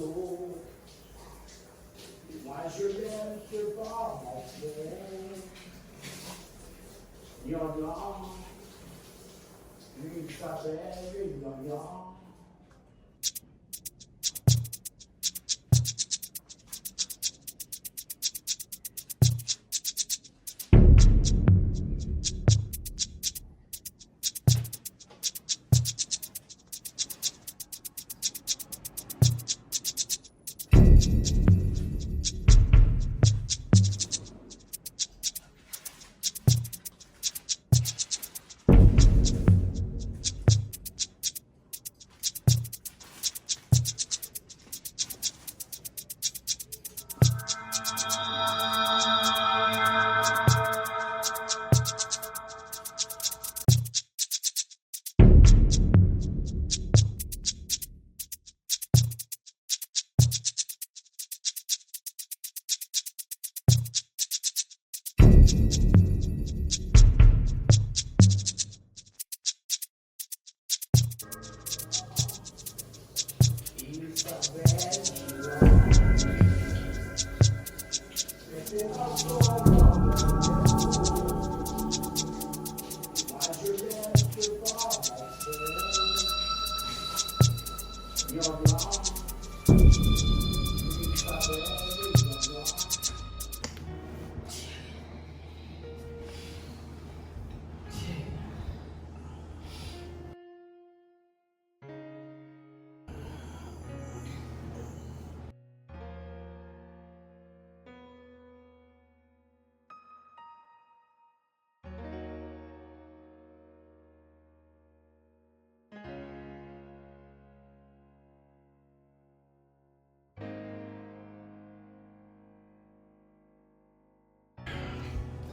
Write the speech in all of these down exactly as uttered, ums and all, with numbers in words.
Moi, je l'aime, c'est pas mon frère. Nyan, nyan. Lui, il s'appelle Nyan, nyan.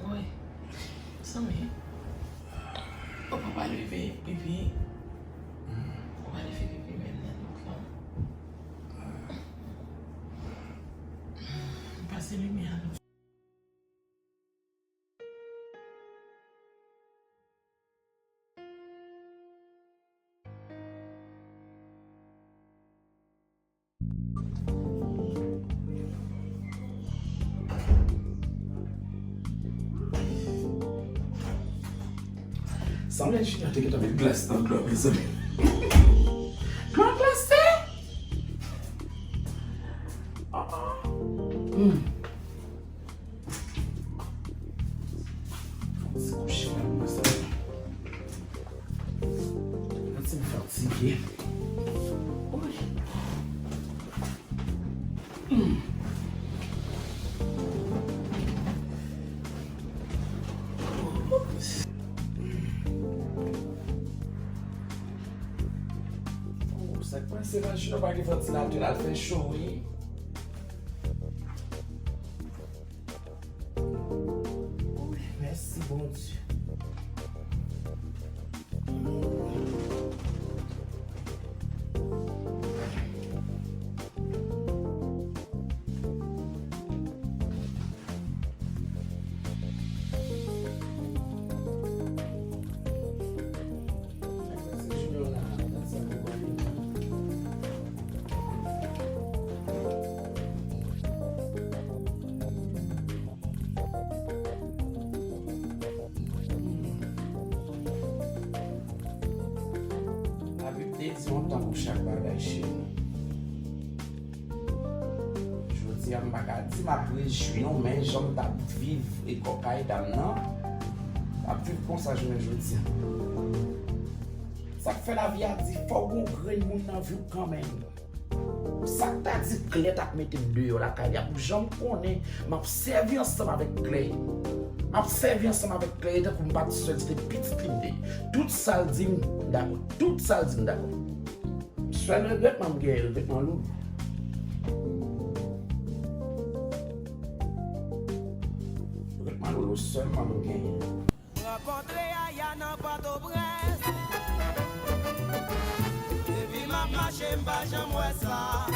Woy, sanble. Ou pa pral leve pipi. Ou pa leve pipi menm nan nout lan. Pase limyè a non. Sanble Junior te gentan met glas nan dlo, mezanmi. Dlo glase! Ah, ah. Hmm. Fò m ti kouche la, mwen sa. Mwen ti fatige. Woy. Hmm. Oh, sa k pase la, Junior pa gen vantilatè la, l fè cho, wi. Mèsi, Bondye. Labib te di yon tan pou chak bagay, cheri. Jodi a, m pa ka di m ap rejwi non, men jan m t ap viv e kòkay dam nan, m ap viv konsa jounen jodi a. Sa k fè lavi a di, fò w gon grenn moun nan vi w kanmenm. Sa k ta di Klè t ap mete m deyò lakay li a, pou jan m konnen m ap sèvi ansanm avèk Klè. M ap sèvi ansanm avèk Klè, e tankou m pa t sèl, se te pitit li m te ye. Tout sa l di m, m dakò. Tout sa l di m, m dakò. Sèl regretman m genyen, regretman loul. Regretman loul sèlman m genyen. M rankontre Yaya nan Pòtoprens. Depi m ap mache, m pa janm wè sa.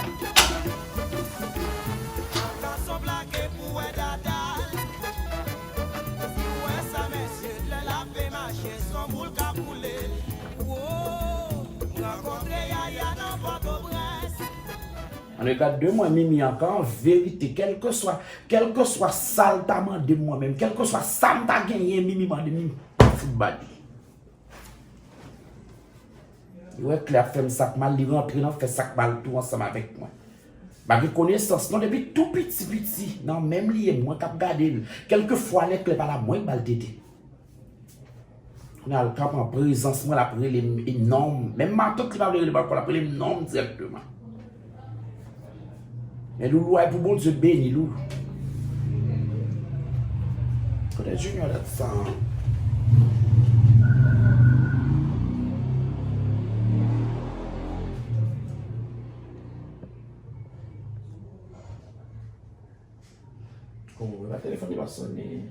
Gason plake pou wè dada l. Si w wè sa, mesye, lè l ap mache, s on boul k ap boule. Wo, m rankontre Yaya nan Pòtoprens. An regard de mwen, Mimi ankò, an verite, kèlkeswa, kèlkeswa sa l ta mande m mwen menm, kèlkeswa sa m ta genyen, Mimi mande m, m pa fout ba li. Li wè klè ap fè m sa k mal, li rantre nan fè sa k mal tou ansanm avèk mwen. Malgre konesans non, depi tou piti piti, nan menm li ye, mwen k ap gade l. Kèlkefwa lè klè pa la, mwen k ba l tete. Kounye a l ka pran prezans mwen, l ap rele m non m. Menm matant li pa vle rele m ankò, l ap rele m non m dirèkteman. Men Loulou ay pou Bondye beni Loulou. Kote Junior dat sa? Oh, la telefòn li pa sonnen.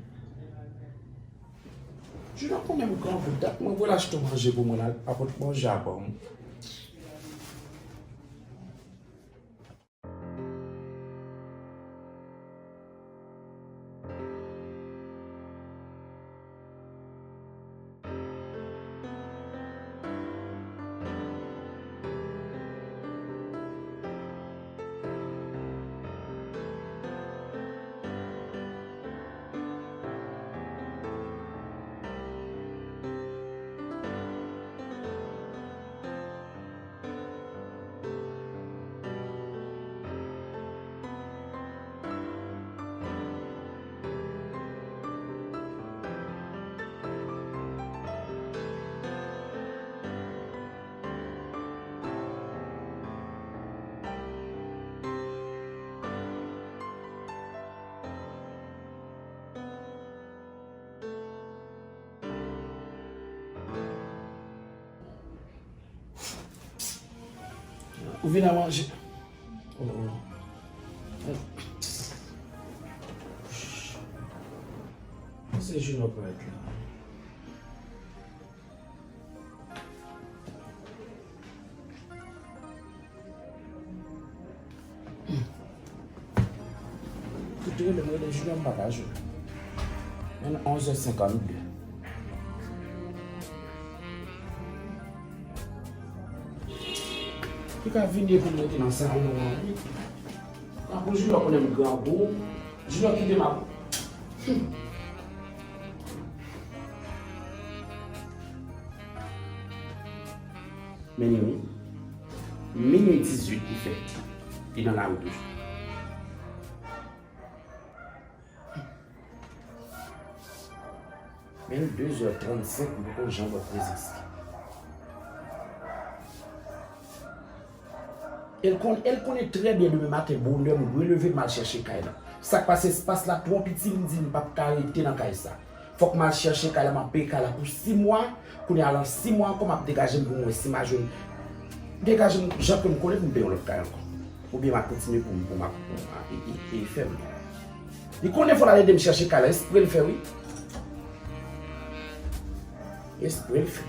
Junior konnen m grangou, dat mwen voye l achte manje pou mwen la, li pa pot manje a ban m. Ou vin a manje. Oh, oh. Se Junior parèt la. Tout rele m, rele Junior, m pa ka jwenn. Menm onz è senkannde. Li ka vini epi l rete nan salon an, wi. Tankou Junior konnen m grangou, Junior kite m ap. Hmm. Minui. Minui dizuit li fè. Li nan lari toujou. Men de zè trannsenk, m poko janm wè prezans li. E l kon-, e l konnen trè byen demen maten bonè m dwe leve m al chèche kay la. Sa k pase, espas la twò piti, m di m p ap ka rete nan kay sa. Fòk m al chèche kay la, m ap peye kay la pou sis mwa. Kounye a, nan sis mwa ankò, m ap degaje m pou m wè si m a jwenn. Degaje m, jan ke m konnen pou m peye yon lòt kay ankò. Oubyen m ap kontinye pou m, pou m ap, pou m ap, e, e, e fè m. Li konnen fò l al ede m chèche kay la, espre l fè, wi. Espre l fè.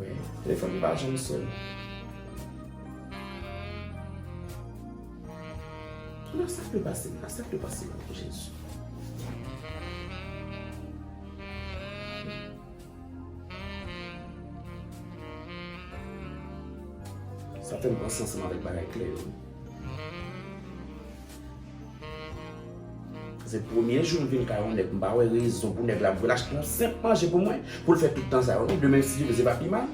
Wi, telefòn li pa janm sone. Nan sa k te pase, nan sa k te pase la, Jezi. Sa fè m panse ansanm avèk bagay klè yo. Se premye jou m vin kay yon nèg, m pa wè rezon pou nèg la voye l achte yon senp manje pou mwen, pou l fè tout tan sa yo. Demen, si Dye vle, se pa pi mal.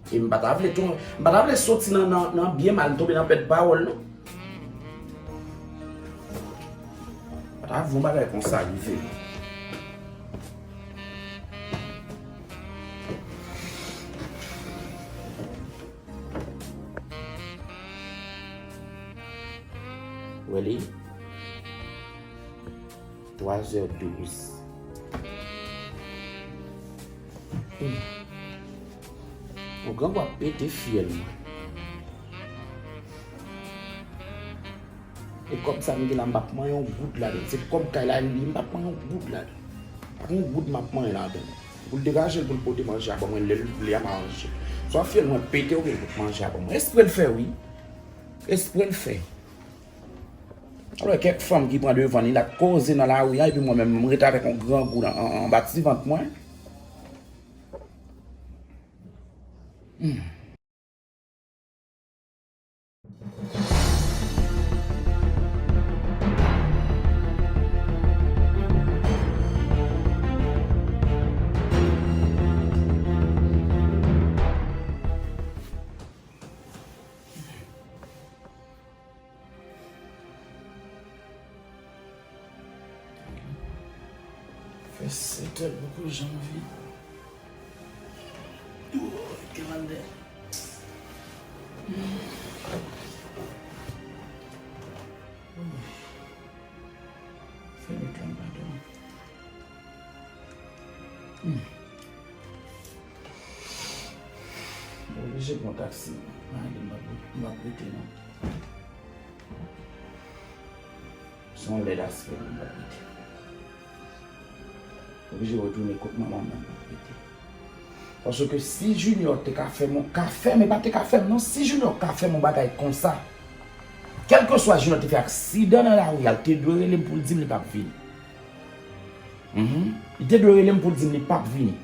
E m pa ta vle tou, m pa ta vle soti nan, nan, nan byen mal, m tonbe nan pèd pawòl, non. M pa ta vle yon bagay konsa rive. Wè li. Twa zè douz. Hmm. Yon grangou ap pete fyèl mwen. E kòb sa m gen la, m p ap manyen yon goud ladan l. Se kòb kay la li ye, m p ap manyen yon goud ladan l. Pa gen yon goud m ap manyen ladan l. Pou l degaje l, pou l pote manje a ban mwen, lè l vle a m a manje. Swa fyèl mwen pete oubyen l pot manje a ban mwen. Espre l fè, wi. Espre l fè. Alò, kèk fanm ki pran devan li, l ap koze nan lari a, epi mwen menm, m ret avèk yon grangou nan, an, anba ti vant mwen. Hmm. Fè sèt è poko janm vini. Woy, ke malè. Fè nèt lan pa dòmi. Hmm. Mwen oblije pran taksi. Mwen ale, m ap, m ap rete non. Se yon lèd aspè m ap rete. Oblije retounen kot manman m nan m ap rete. Paske si Junior te ka fè m, ka fè m, e pa te ka fè m non, si Junior ka fè m yon bagay konsa, kèlkeswa Junior te fè aksidan nan lari a, l te dwe rele m pou l di m li p ap vini. Mhm. Li te dwe rele m pou l di m li p ap vini.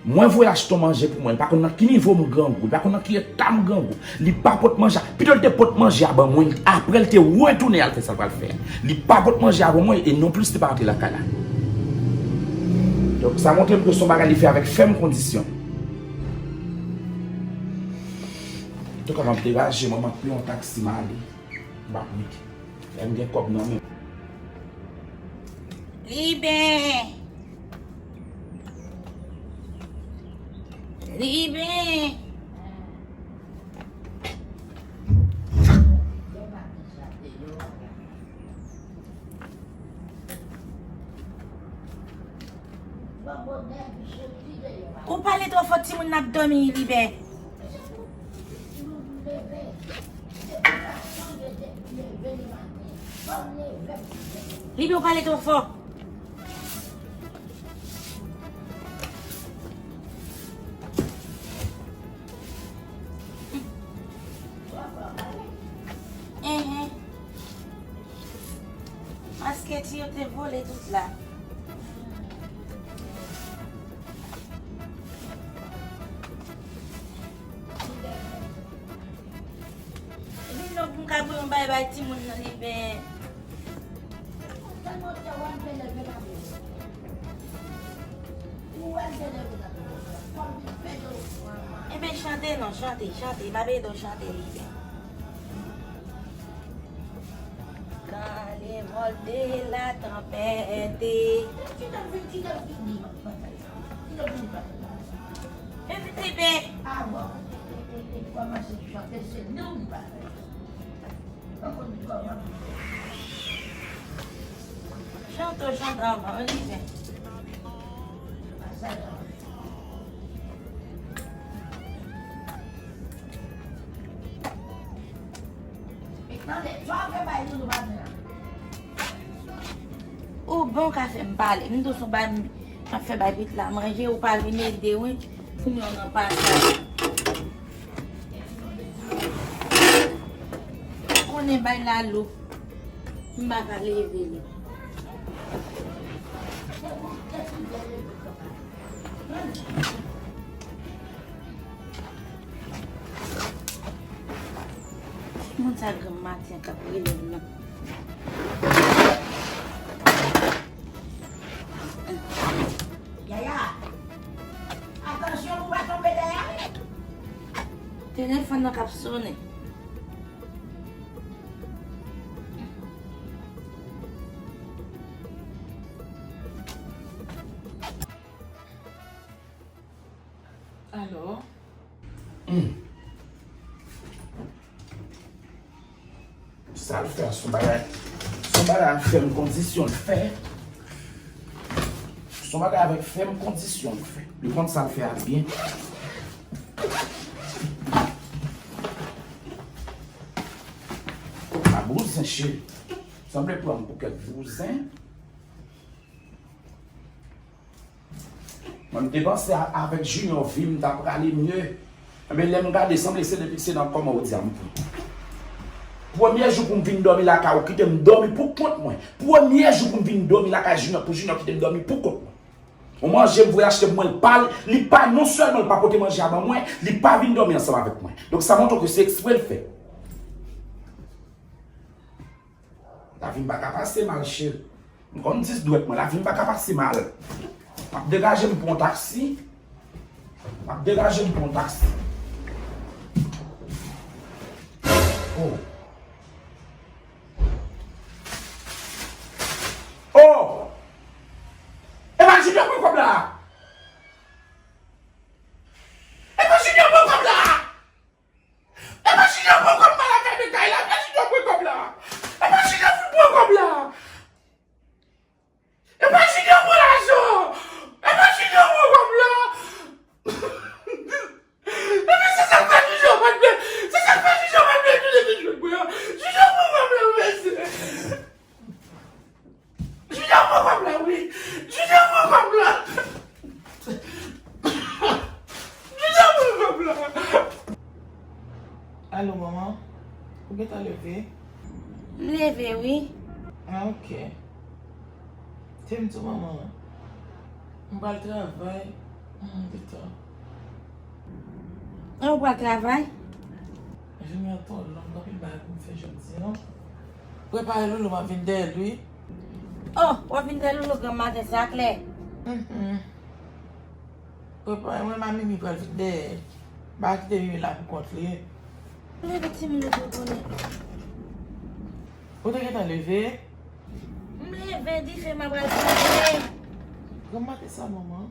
Mwen voye achte yon manje pou mwen. Li pa konn nan ki nivo m grangou. Li pa konn nan ki eta m grangou. Li pa pot manje a. Pito l te pot manje a ban mwen. Apre l te retounen al fè sa l pral fè a. Li pa pot manje a ban mwen e non plis li pa rantre lakay la. Donk sa montre m ke se yon bagay li fè avèk fèm kondisyon. Antouka m ap degaje mwen, m ap pran yon taksi m ale. M ap rete. Lè m gen kòb nan men m. Liben! Liben! Ou pale twò fò, timoun nan ap dòmi, Liben. Liben, ou pale twò fò. Enhen. Masketi yo te vole tout la. Vin non pou m ka pran yon bay bay timoun nan, Liben. Enben chante non, chante, chante, m ap ede w chante, Liben. Quand les volets de la tempête. Evite, Liben. Chante, chante anvan, Liben. Ou bon ka fè m pale. M tou sou bay m ap fè bay pitit la manje, ou pa vin ede wi. Kounye a w nan pasaj. Ou konnen bay la lou. M pa ka leve li. Moun sa granm maten k ap rele m nan. Yaya, atansyon pou w pa tonbe dèyè. Telefòn nan k ap sonnen. Alò? Hmm. Sa l fè a, se yon bagay, se yon bagay ak fèm kondisyon l fè. Se yon bagay avèk fèm kondisyon l fè. Li konn sa l fè a byen. A bouzen, cheri. Sanble pran m pou kèk bouzen. Mwen, m te panse a, avèk Junior, vi m ta prale mye. Enben, lè m gade, sanble se depi se nan kòman ou di a m pran. Premye jou pou m vin dòmi lakay ou, kite m dòmi pou kont mwen. Premye jou pou m vin dòmi lakay Junior, pou Junior kite m dòmi pou kont mwen. Ou manje m voye achte pou mwen, li pa, li pa, non sèlman li pa pote manje a ban mwen, li pa vin dòmi ansanm avèk mwen. Donk sa montre ke se ekspre l fè. Lavi m pa ka pase mal, cheri. M konn dis dwèt mwen, lavi m pa ka pase mal. M ap degaje m pran yon taksi. M ap degaje m pran yon taksi. Oh. Oh! E pa Junior pran kòb la! E pa Junior pran kòb la! E pa Junior pran kòb mal avè de kay la! E pa Junior pran kòb la! E pa Junior fin pran kòb la! E pa Junior pran lajan! E pa Junior pran kòb la! Epi se sa k fè Junior pa t vle, se sa k fè Junior pa t vle tounen vin jwenn mwen an. Junior pran kòb la wi mesye. Junior pran kòb la wi. Junior pran kòb la. Junior pran kòb la. Alo manman, ou gentan leve? M leve wi. Ah, ok. Te m di w manman, m pral travay. Hmm, gentan. An, ou pral travay? Jounen an twò long, anpil bagay pou m fè jodi an. Prepare Loulou, m ap vin dèyè l wi. Oh, w ap vin dèyè Loulou granm maten sa klè? Mhm. Prepare mwen, ma Mimi pral vin dèyè. M pa kite Mimi la pou kont li. Leve timoun yo pou konnen. Ou te gentan leve? M leve, dife m ap al fè. Granm maten sa manman.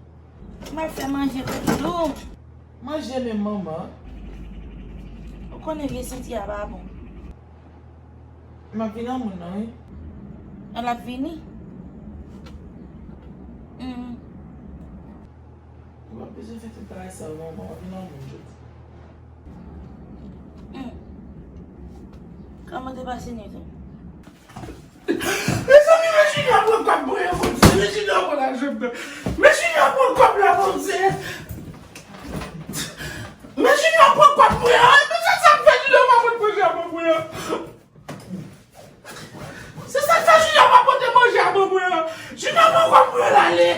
M ap fè manje pou Loulou. Manje menm manman. Ou konnen vye senti a pa bon. M ap vin nan moun nan wi. An l ap vini? Hmm. Ou p ap bezwen fè tout bagay sa non, m ap vin nan moun jodi. Hmm. Kòman te pase nwit ou? Mezanmi, men Junior pran kòb mwen an, Bondye, men Junior pran lajan m nan. Men Junior pran kòb la, Bondye. Men Junior pran kòb mwen an, men se sa k fè Junior pa pot manje a ban mwen an. Se sa k fè Junior pa pote manje a ban mwen an. Junior pran kòb mwen an, l ale.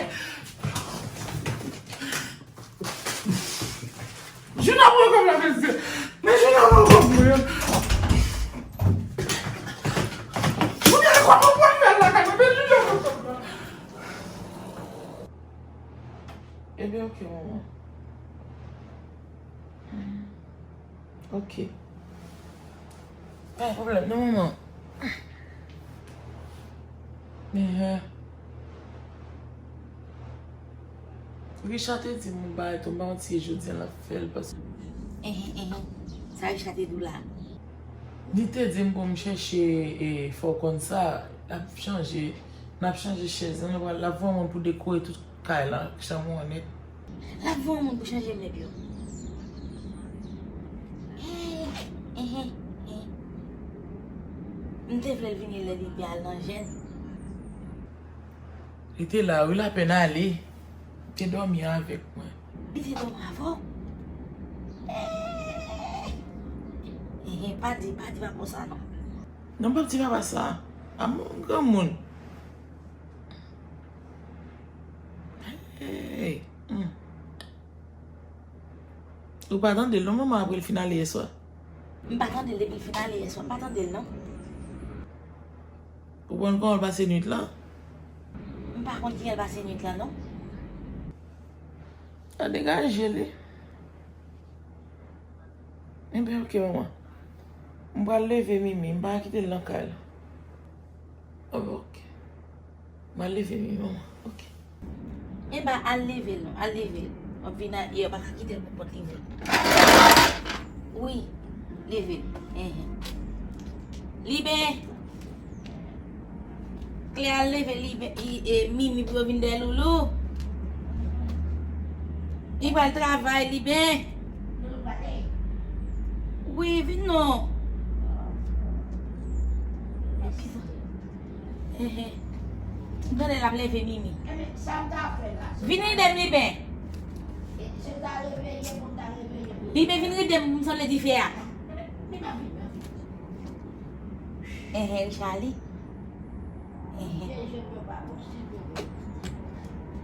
Junior pran kòb la, mesye. Men Junior pran kòb mwen an. Ou gen kòb ou pran fè lakay mwen, men Junior pran kòb la. Ebyen, ok, manman. Ok. Pa gen pwoblèm non, manman. Enhen. Richard te di m yon bagay tou, m pa konn si e jodi a l ap fè l, paske Enhen, enhen. Sa Richard te di w la? Li te di m pou m chèche, e, fè w konn sa, l ap chanje, n ap chanje chèz lan, nou pral, l ap voye yon moun pou dekore tout kay la, chanm ou an nèt. L ap voye yon moun pou chanje mèb yo. Enhen, enhen. M te vle l vini lè li te al nan jèn. Li te la wi, l apèn ale. Li te dòmi avèk mwen. Li te dòmi avè w? Enhen, pa di, pa di papa w sa non. Non, m p ap di papa sa. A m granmoun. Hey, hmm. Ou pa tande l non, manman, apre l fin ale yèswa? M pa tande l depi l fin ale yèswa, m pa tande l non. Ou konn kòman l pase nwit la? M pa konn kijan l pase nwit la non. A degaje li. Enben, ok, manman. M pral leve Mimi, m pa kite l nan kay la. Ok. M al leve Mimi, manman. Ok. Enben, al leve l non, al leve l. W ap vin a, e w pa ka kite l pou kont li vre. Wi, leve l. Enhen. Liben. Klè al leve Liben, i, e, Mimi pou yo vin dèyè Loulou. Li pral travay, Liben. Wi, vin non. Enhen. M tande l ap leve Mimi. Vin ride m, Liben. Liben, vin ride m, m sanble dife a. Enhen, Richarly. Enhen.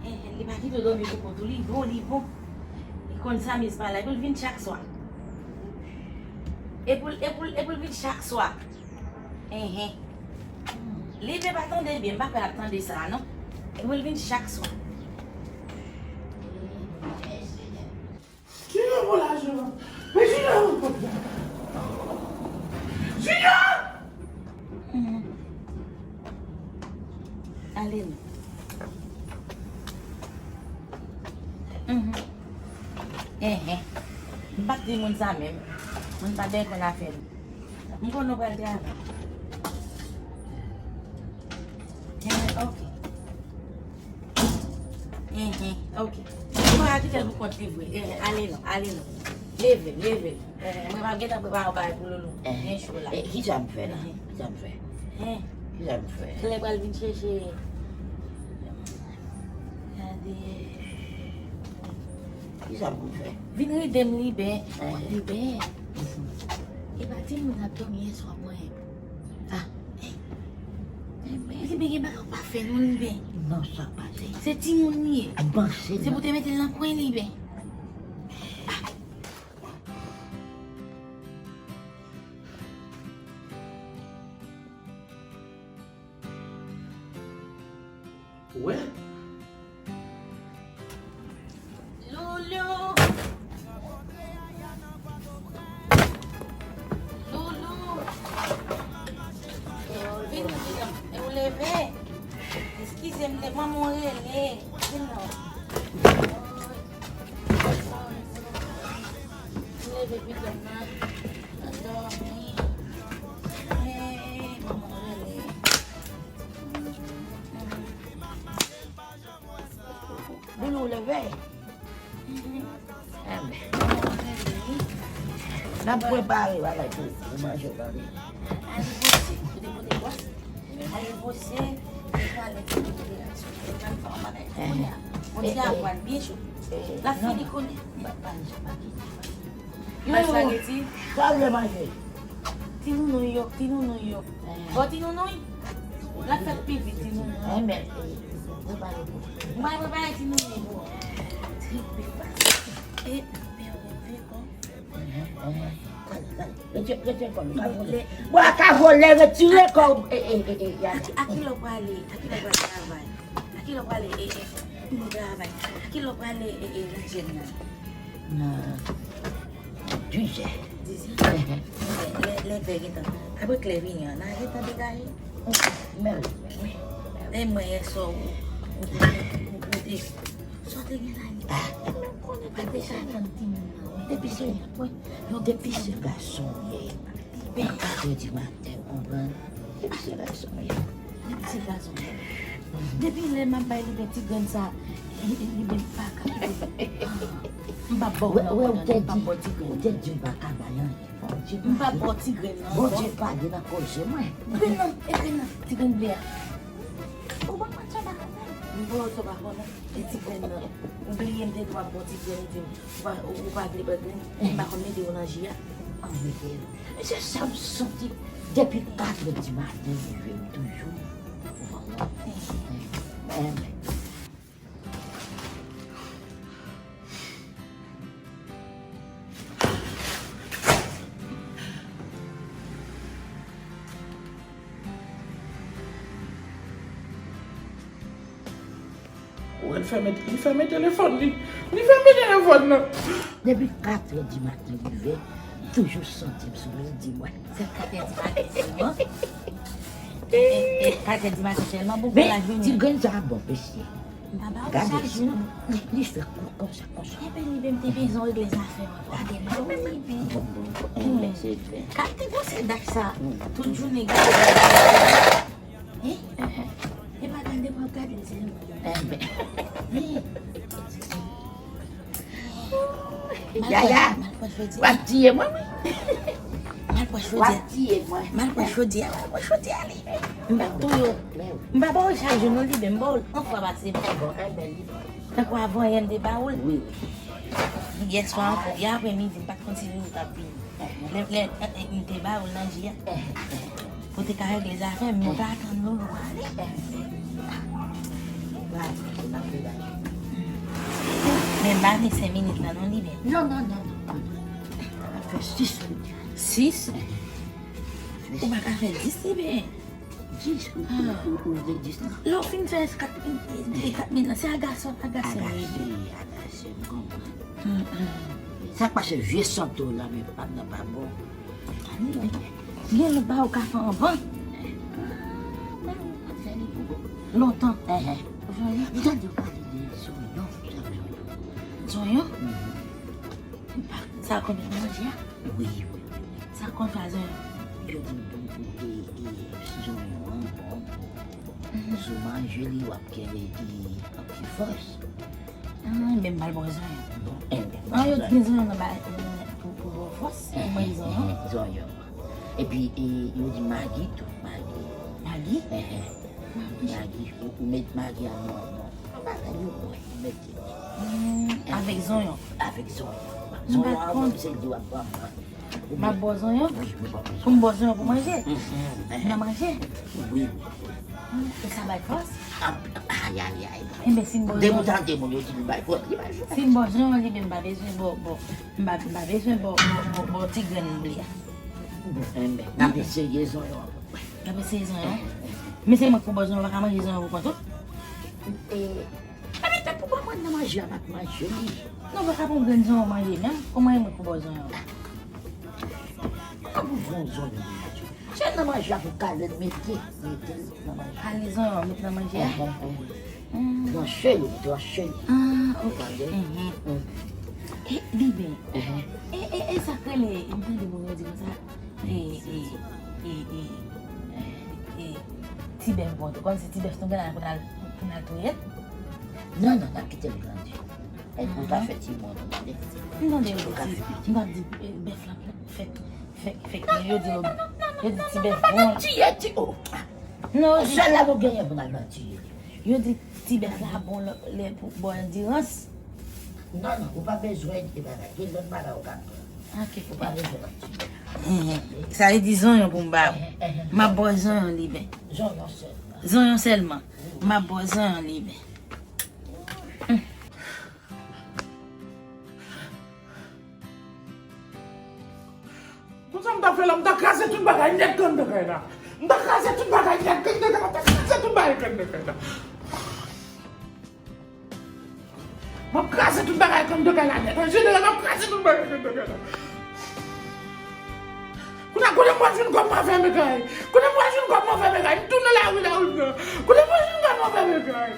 Enhen, li pa kite w dòmi pou kont ou, li bon, li bon. Li konn sa, miz pa la, epi l vin chak swa. Epi l, epi l, epi l vin chak swa. Enhen. Li vle pa tande byen, m pa kwè l ap tande sa a, non. Epi l vin chak swa. Junior, bon lajan. Men Junior! Junior! Mhm. Ale non. Mhm. Enhen. M p ap di moun sa menm. Moun pa dwe konn afè m. M konn nou pral travay. Enhen, ok. Enhen, ok. Ou pa kite l pou kont li vre. Enhen, ale non, ale non. Leve, leve. Enhen, mwen m ap gentan prepare yon bagay pou Loulou. Enhen. Byen cho la. E, kisa m fè la? Enhen. Kisa m fè? Enhen. Kisa m fè? Klè pral vin chèche. Gade. Kisa pou m fè? Vin ride m Liben. Enhen. Liben. Epa timoun ap dòmi yèswa mwen. Ah. Li byen gen bagay ou pa fè non, li byen. Non, sa pase. Se timoun li ye. Bon, se pou te mete l nan kwen li byen. Wè. Loulou! Loulou! Vin, vin, e ou leve? Eskize m, te manman w rele. Vin non. M leve pitit mwen nan dòmi. Hey, manman w rele. Loulou, leve. Enben. N ap prepare bagay pou, pou manje, tande. Ale bwose, kote, kote bwose. Ale bwose, e pale, kote, kote, kote, kote. Kounye a, kounye a, pral byen cho. L ap fini kounye a. Yo, sa vle manje. Ti nounou yo, ti nounou yo. Bon, ti nounou, l ap fèt pi vit, ti nounou. Enben, prepare pou. Mwen prepare ti nounou pou. Tripe pase. E, mwen vle kò. Enhen, enhen. Kale, kale. Retire, retire kò m. Ka vole. Bwa ka vole, retire kò m. E, e, e, e, ya. A ki, a ki lè w prale? A ki lè w prale travay? A ki lè w prale, e, e, pou travay? A ki lè w prale, e, e, nan jèn nan? Nan dizè. Dizè? Enhen. Lè, lè, lè vè gentan. Apre klè vini an, n a gentan degaje. Mèsi. E mwen yè swa ou, ou, ou, ou, ou te, sa w te gen la, ni? Ah, e mwen konnen depi se, depi se, depi se gason w ye, pa ka redi maten, w konprann? Depi se gason w ye. Depi se gason w ye. Depi lè m ap bay li men ti grenn sa, li, li, li men pa ka kite. M p ap ba w nan, ou te di, ou te di m pa ka bay anyen. Bondye pa di. M pa ba w ti grenn nan. Bondye pa di nan koze mwen. Grenn nan, e grenn nan, ti grenn ble a. Ou pa konn sa w pa konnen. M pa konn sa w pa konnen. E ti grenn nan. Ou bliye m te di w ap ba w ti grenn, ou di m ou pa, ou, ou pa vle pran grenn. M pa konn mete w nan ji a. An mete l. Men se sa m santi depi katrè di maten, m leve m toujou. Ou konprann? Enben. Ou wè l fèmen, li fèmen telefòn li. Li fèmen telefòn nan. Depi katrè di maten rive, m toujou santi m sou li, di mwen. Se katrè di maten sèlman? E, e, e, katrè di maten sèlman, bon, men kouraj vini. Ti grenn sa bon, mesye. M pa ba w chak jou, non. Li, li fè kou konsa, konsa. Enben, li menm te bezwen regle zafè mwen. Gade, non, li menm. Bon, bon, bon, enben, se byen. Gade, te gwo se dat sa. Tout jounen, gade, gade, gade. Hein? E pa gade, pran gade, se nou. Enben. Yaya, w ap tiye mwen, wi. Mal pran chodyè. W ap tiye mwen. Mal pran chodyè, mal pran chodyè, ale. M p ap touye w. M pa ba w chak jou, non, li menm, m ba w l yon fwa pase. Bon, enben, li bon. Tankou avan yè, m te ba w l. Wi, wi. Yè swa ankò, yè aprè midi, m pa t konn si Loulou t ap vini. Lè, lè, eh, eh, m te ba w l nan ji a. Yo te ka regle zafè, men yo pa tann nou, nou ale. Bravo, se nan village. Men m pa vle senk minit la non, Liben. Non, non, non, non. Fè sis minit. Sis? Ou pa ka fè dis, Liben. Dis, ou, ou, ou, ou vle dis nan? Lè w fin fè kat, kat minit la, se agase, agase. Agase, agase, m konprann. Sa k pase vye santo la, men pap nan pa bon. Gen lòt bagay ou ka fè anvan. Lontan. Ou tande yo pale de zonyon. Zonyon? Sa konn fè manje a? Wi, wi, wi. Sa konn fè zonyon? Yo di bon pou e, e, zonyon an bon. Sou manje li w ap gen e, e, anpil fòs. Ah, men m pral bwè zonyon. Bon, enben. Ah, yo di gen zonyon nan ba, pou, pou bwè fòs, pou manje zonyon. Zonyon. Epi, e, yo di magi tou, magi. Magi? Magi. Magi, ou, ou met magi a nan, nan, nan bagay yo, ou met li. Hmm, avèk zonyon. Avèk zonyon. Zonyon an menm se li w ap pran. M ap bwè zonyon? Wi, wi, m ap bwè zonyon. Pou m bwè zonyon pou manje? Nan manje? Wi, wi. Hmm, e sa bay fòs? Ay, ay, ay. Enben, si m bwè zonyon. Depi w tande moun yo di li bay fòs, li bay fòs. Si m bwè zonyon, li menm pa bezwen bwè, bwè, m pa, m pa bezwen bwè, bwè, bwè, bwè ti grenn bli a. Enben, n ap eseye zonyon an. N ap eseye zonyon an. Men se mwen k pou bwè zonyon, ou pa ka manje zonyon pou kont ou? E, Ebyen, tèt pou pa mwen nan manje a, m ap manje li. Non, ou pa ka pran grenn zonyon manje menm. Kòman e mwen pou bò zonyon? Kòman pou pran zonyon pou manje? Se nan manje a pou kale l mete, mete l nan manje. Kale zonyon, met nan manje a? Tranche li, tranche li. Ah, ok. E, Liben. E, e, e sa k rele, m tande moun yo di konsa, e, e, e, e, e, ti bèf bon tou. Kòmsi ti bèf nou gen la pou n al, pou n al touye l? Non, non, n ap kite l grandi. Epi ou pa fè timoun, ou tande? M tande yo di, m ap di, e, bèf la fèk, fèk, fèk, yo di, yo di ti bèf bon. Tiye, ti, oh. Non, yo di sèl la nou genyen pou n al nan tiye. Yo di ti bèf la bon lè, lè pou bon andirans. Non, non, ou pa bezwen de bagay. Gen lòt bagay ou ka pran. Ok. Ou pa bezwen nan tiye. Sa vle di zonyon pou m ba. M ap bò zonyon Liben. Zonyon sèlman. Zonyon sèlman. M ap bò zonyon Liben. Konsa m ta fè la, m ta kraze tout bagay nèt anndan kay la. M ta kraze tout bagay nèt anndan kay la, m ta kraze tout bagay anndan kay la. M ap kraze tout bagay anndan kay la nèt. An jeneral, m ap kraze tout bagay anndan kay la. Kounye a, kote m pral jwenn kòb m a fèmen kay? Kote m pral jwenn kòb m a fèmen kay? M tounen lari, lari m nan. Kote m pral jwenn kòb m a fèmen kay?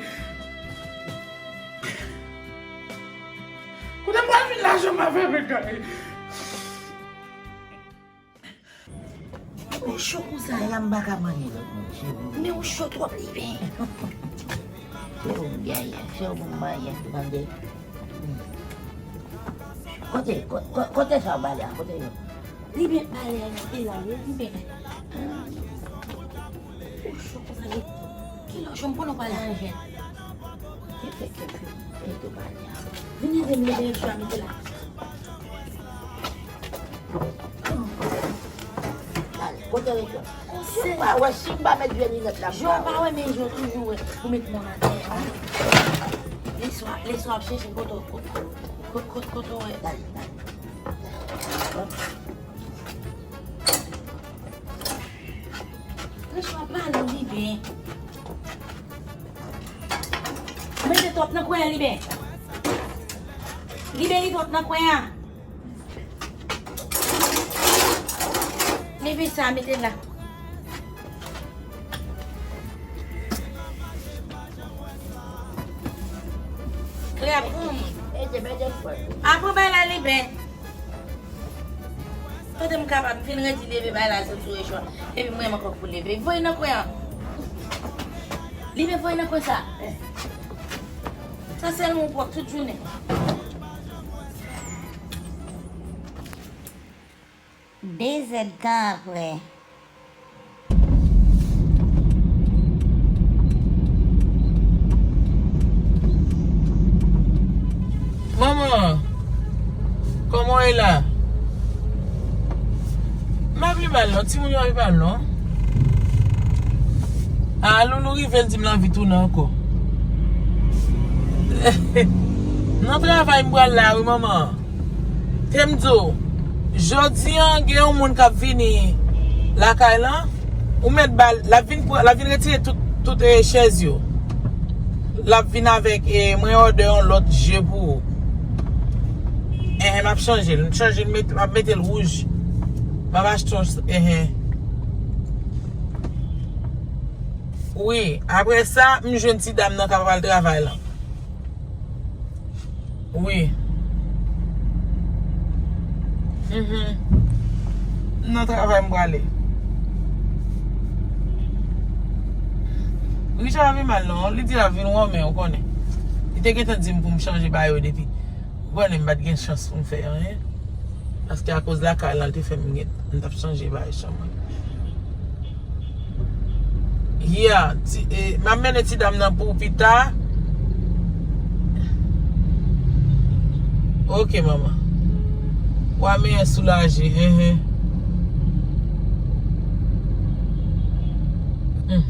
Kote m pral jwenn lajan m a fèmen kay? Ou cho konsa. Kay la m pa ka manyen lòt moun, se vre. Men ou cho twòp, Liben. Se ou m genyen, se ou pou m manyen, tande. Kote, ko-, ko-, kote sa w bale a, kote yo? Liben bale a, e la, wi, Liben. Ou cho konsa, Liben. Kilè w cho, m konnen w pral manje. Vini, vini, vini, vini, vini la. Ale, kote recho? Si w pa wè, si m pa met vye linèt la, m pa wè. Wè, men je toujou wè. Ou met mwen atè. Leswa, leswa ap chèche kote, kote, kote, kote, kote, wè. Dale, dale. Leswa pale, Liben. Manje twòp nan kwen an, Liben. Liben, li twòp nan kwen an. Liben, sa, mete la. Krab, hum. Apre bay la, Liben. Kote m kapab, m fin redi leve bay la sot sou recho a. Epi m renmen kòk pou leve. Voye nan kwen an. Liben, voye nan kwen sa. Sa sèlman ou pwòp tout jounen. De zèdtan apre. Manman, kòman w ye la? M ap li bal non, timoun yo ap li bal non. Loulou rive, l di m l anvi tounen ankò. Nan travay m pral la wi, manman. Te m di w, jodi a gen yon moun k ap vini lakay lan, ou mèt ba l, l ap vin pran, l ap vin retire tout, tout, eh, chèz yo. L ap vin avèk, eh, mwen òdè yon lòt je pou ou. Enhen, m ap chanje l. M chanje l, met, m ap mete l wouj. M ap achte yon, enhen. Wi, apre sa, m jwenn ti dam nan k ap al travay lan. Wi. Mhm. Nan travay m prale. Richard pa vin mal non, li di l ap vin wè w, men ou konnen. Li te gentan di m pou m chanje bagay yo depi. Ou konnen m pa t gen chans pou m fè anyen. Paske akoz lakay lan, li te fè m gen, m t ap chanje bagay chanm mwen. Yeah, ti, eh, m ap mennen ti dam nan pou ou pita. Ok, manman. Wa meyè soulaje, enhen. Hmm.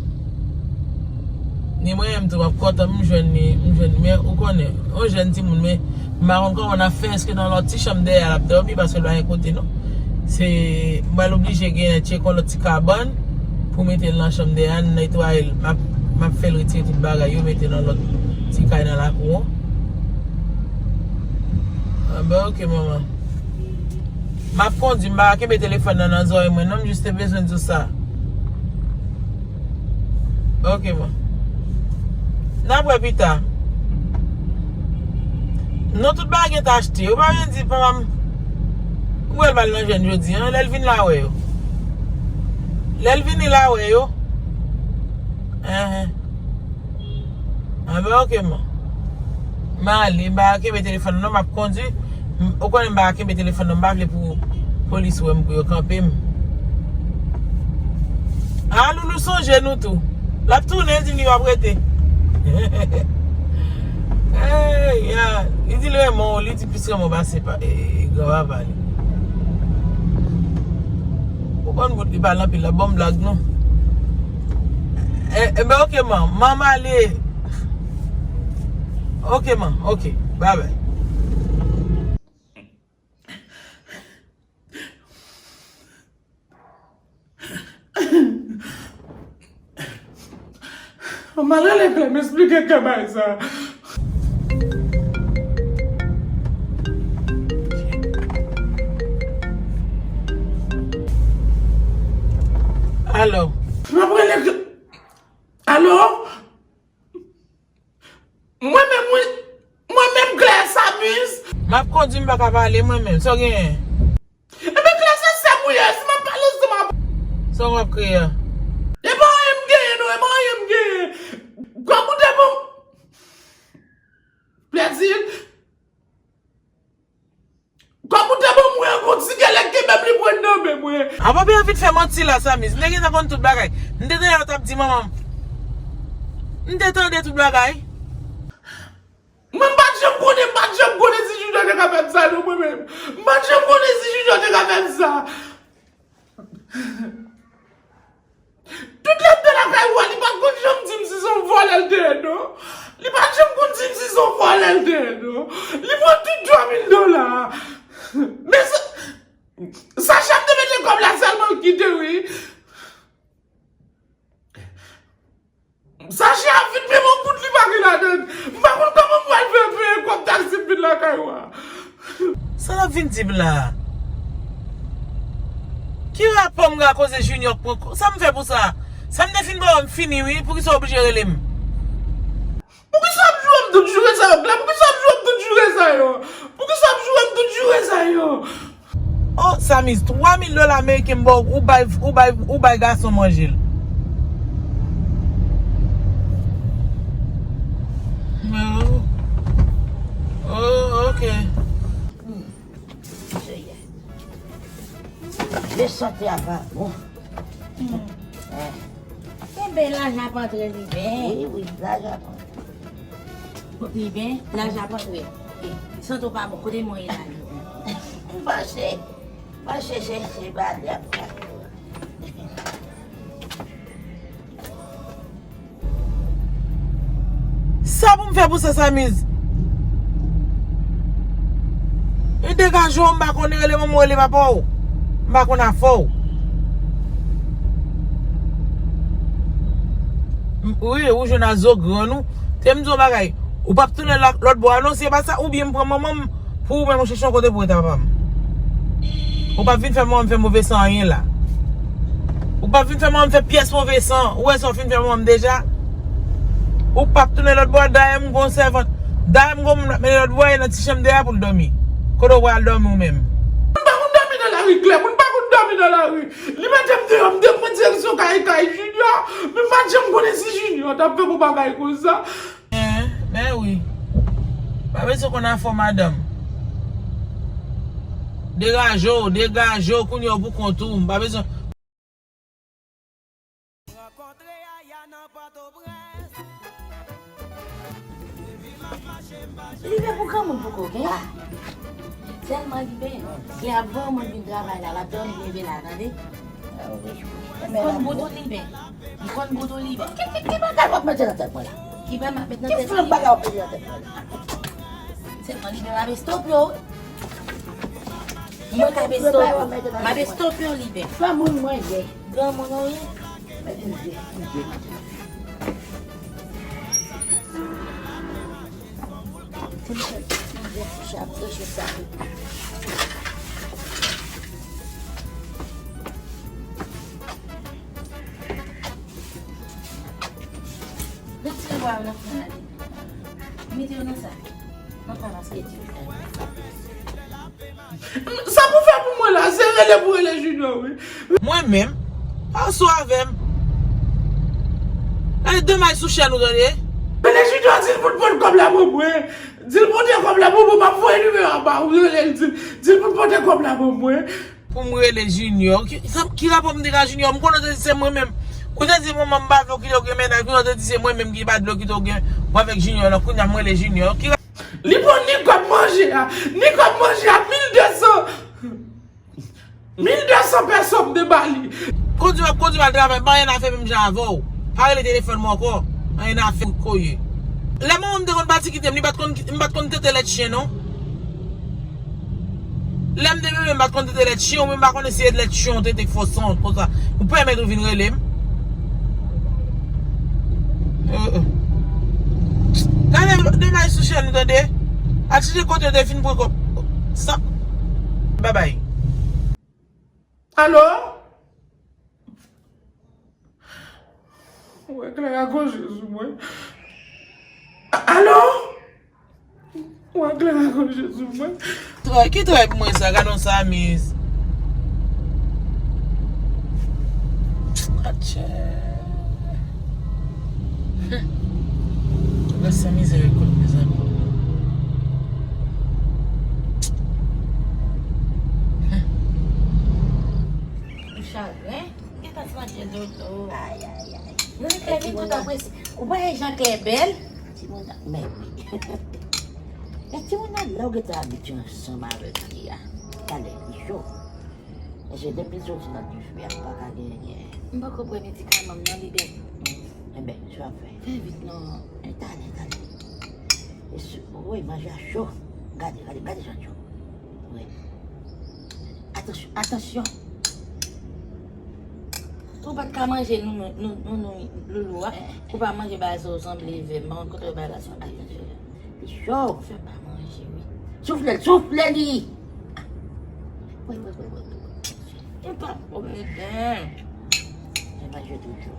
Ni mwen menm tou, m ap kontan, m jwenn li, m jwenn li. Men, ou konnen, yon jèn timoun, men m pa konn kòman n ap fè, èske nan lòt ti chanm dèyè a l ap dòmi, paske l pa gen kote, non. Se, m pral oblije genyen tcheke yon lòt ti kabann pou mete l nan chanm dèyè a, n netwaye l. M ap, m ap fè l retire tout bagay yo, mete nan lòt ti kay nan lakou an. Ah, ben, ok, manman. M ap kondi, m pa kenbe telefòn nan nan zòrèy mwen, non, m jis te bezwen di w sa. Ok, bon. N ap wè pita. Non, tout bagay gen t achte. Ou pa vin di, papa m, ou wè l pral nan jèn jodi a, lè l vin la wè yo. Lè l vini la wè yo. Enhen. Anben, ok, man. M ale, m pa kenbe telefòn nan, non, m ap kondui. M, ou konnen m pa kenbe telefòn nan, m pa vle pou polis wè m, pou yo kanpe m. A, Loulou sonje nou tou. L ap tounen, di m li p ap rete. Ey, ya. Li di l renmen w, li di plis renmen w pase pa, e, e, granpapa li. Ou konn bout li pale anpil, l ap ban m blag, non. E, e, ben, ok, man. Man, m ale. Ok, man. Ok. Bye, bye. M al rele Klè, m esplike Klè bagay sa. Alo. M ap rele Klè. Alo? Mwen menm, wi. Mwen menm, Klè Samiz. M ap kondui, m pa ka pale, mwen menm. Sa w genyen? Ebyen, Klè, se sè m ou ye, si m ap pale, si m ap... Sa w ap kriye a? E pa anyen m genyen, non, e pa anyen m genyen. Gwa koute bon. Klè di, Kòm ou te ban mwen yon ti kèlèk kenbe m li pran nan men mwen. Apa w anvi fè manti la, Samiz. M te gentan konn tout bagay. M te tande yo t ap di manman m. M te tande tout bagay. Mwen m pa t janm konnen, m pa t janm konnen si Junior te ka fè m sa non mwen menm. M pa t janm konnen si Junior te ka fè m sa. Tout lè m te lakay ou a, li pa t konn janm di m si se yon vòlè l te ye, non. Li pa t janm konn di m si se yon vòlè l te ye, non. Li pran tout twa mil dola a. Men sa, Sacha m te mete kòb la sèlman l kite, wi. Sacha ap vin peye yon kout li pa gen ladann. M pa konn kòman m pral fè peye kòb taksi m vin lakay ou a. Sa l ap vin di m la? Ki rapò m gen ak koze Junior k pran ko-, sa m fè pou sa? Sa m te fin ba w, m fini wi, poukisa w oblije rele m? Poukisa w ap joure m tout joure sa yo, Klè? Poukisa w ap joure m tout joure sa yo? Poukisa w ap joure m tout joure sa yo? Oh, Samiz, twa mil dola ameriken m ba w, ou bay, ou bay, ou bay gason manje l. Oh, oh, ok. Mechanste a pa bon. Enben, lajan ap antre li ben. Wi, wi, lajan ap antre. Li ben, lajan ap antre. E, sante w pa bon, kote mwen ye la? M mache, mache chèche bagay ap fè. Sa pou m fè pou sa, Samiz? E degaje w, m pa konn rele manman w, rele papa w. M pa konn afè w. M- Wi, ou jwenn a zo grann ou. Te m di w bagay. Ou p ap tounen lòt, lòt bò a non, se pa sa, oubyen m pran manman m pou ou menm ou chèche yon kote pou rete a papa m. Ou p ap vin fè manman m fè move san anyen la. Ou p ap vin fè manman m fè pyès move san. Ou wè sa w fin fè manman m deja? Ou p ap tounen lòt bò a, dayè m gon sèvant. Dayè m gon moun m ap mennen lòt bò a, e nan ti chanm deyò a pou l dòmi. Kote w pral dòmi ou menm? Moun pa konn dòmi nan lari, Klè. Moun pa konn dòmi nan lari. Li mete m deyò, m te pran direksyon kay, kay Junior. Men m pa t janm konnen si Junior t ap fè bon bagay konsa. Hein, men wi. Pa bezwen konn afè w, madanm. Degaje w, degaje w, kounye a w pou kont ou. M pa bezwen. Li gen pou granmoun poko gen. Tèlman li gen. Gen ap granmoun vin travay la, l ap dòmi leve la, tande. M konn bout ou liben. M konn bout ou liben. Ki, ki, ki bagay w ap mete nan tèt mwen la? Ki bagay m ap met nan tèt ou? Ki flank bagay w ap mete nan tèt mwen la? Sèlman liben m ap estopye w. Mwen k ap estopye w. M ap estopye w liben. Granmoun mwen ye. Granmoun ou ye? Mwen ye, mwen ye. Retire bwa yo nan fè a. Mete yo nan sa. Nan fè a paske di. Sa pou fè pou mwen la, se rele pou rele Junior, wi. Mwen menm, pa sou avè m. Gade de may sou chèn ou tande. Rele Junior, di l pou l pote kòb la pou mwen. Di l pote kòb la pou mwen, m ap voye nimewo a ba ou, rele l, di l, di l pou l pote kòb la pou mwen. Pou m rele Junior. Ki, sa, ki rapò m te gen a Junior? M konnen w te di se mwen menm. Ou te di manman m pa vle w kite w gen mennaj, kounye a w te di se mwen menm ki pa t vle w kite w gen, w avèk Junior lan, kounye a m rele Junior. Ki Li pran ni kòb manje a, ni kòb manje a, mil de san. Mil de san pèso m te ba li. Kondi w ap kondi w al travay, pa anyen a fè menm jan avè w. Pa rele telefòn mwen ankò. Anyen a fè koye. Lè manman m te konn pati kite m, li pa t konn, m pa t konn tete lèt chen non. Lè m te bebe, m pa t konn tete lèt chen, ou menm pa konnen si e lèt chen w tete k fò san w konsa. Ou pèmèt ou vin rele m. Euh, euh. Gade de may sou chèn ou tande. Al chèche kote w te fin pran kòb. Sa. Babay. Alo? Ou wè klè a goje sou mwen. Alo? Ou wè klè a goje sou mwen. Trè, ki trè pou mwen sa, gade yon Samiz. Atchè. Gade sa mizè yo kout mezanmi. Ou chagren? Gentan ti manje dodo. Ay, ay, ay. Nou li fè vin tout apresi. Ou pa wè jan klè bèl? Timoun nan, men wi. E timoun nan, lè w gentan abitye ansanm avèk li a, talè li cho. Paske depi l soti nan dife a, m pa ka gen, gen. M poko pran medikaman m nan, li bèl. Enben, sa w ap fè? Fè vit non. E talè, talè. E si, wi, manje a cho. Gade, gade, gade jan cho. Wi. Atansyon, atansyon. Ou pa t ka manje nou, nou, nou, nou, nou, loulou a. Ou pa manje bagay sa, ou sanble vè. M pa konn kote yo bay la sanble vè. Li cho. Fè pa manje, wi. Soufle l, soufle li. Wi, wi, wi, wi, wi. Ou pa pwoblèm. Manje toujou.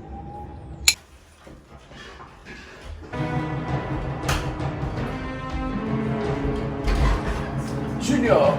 Junior,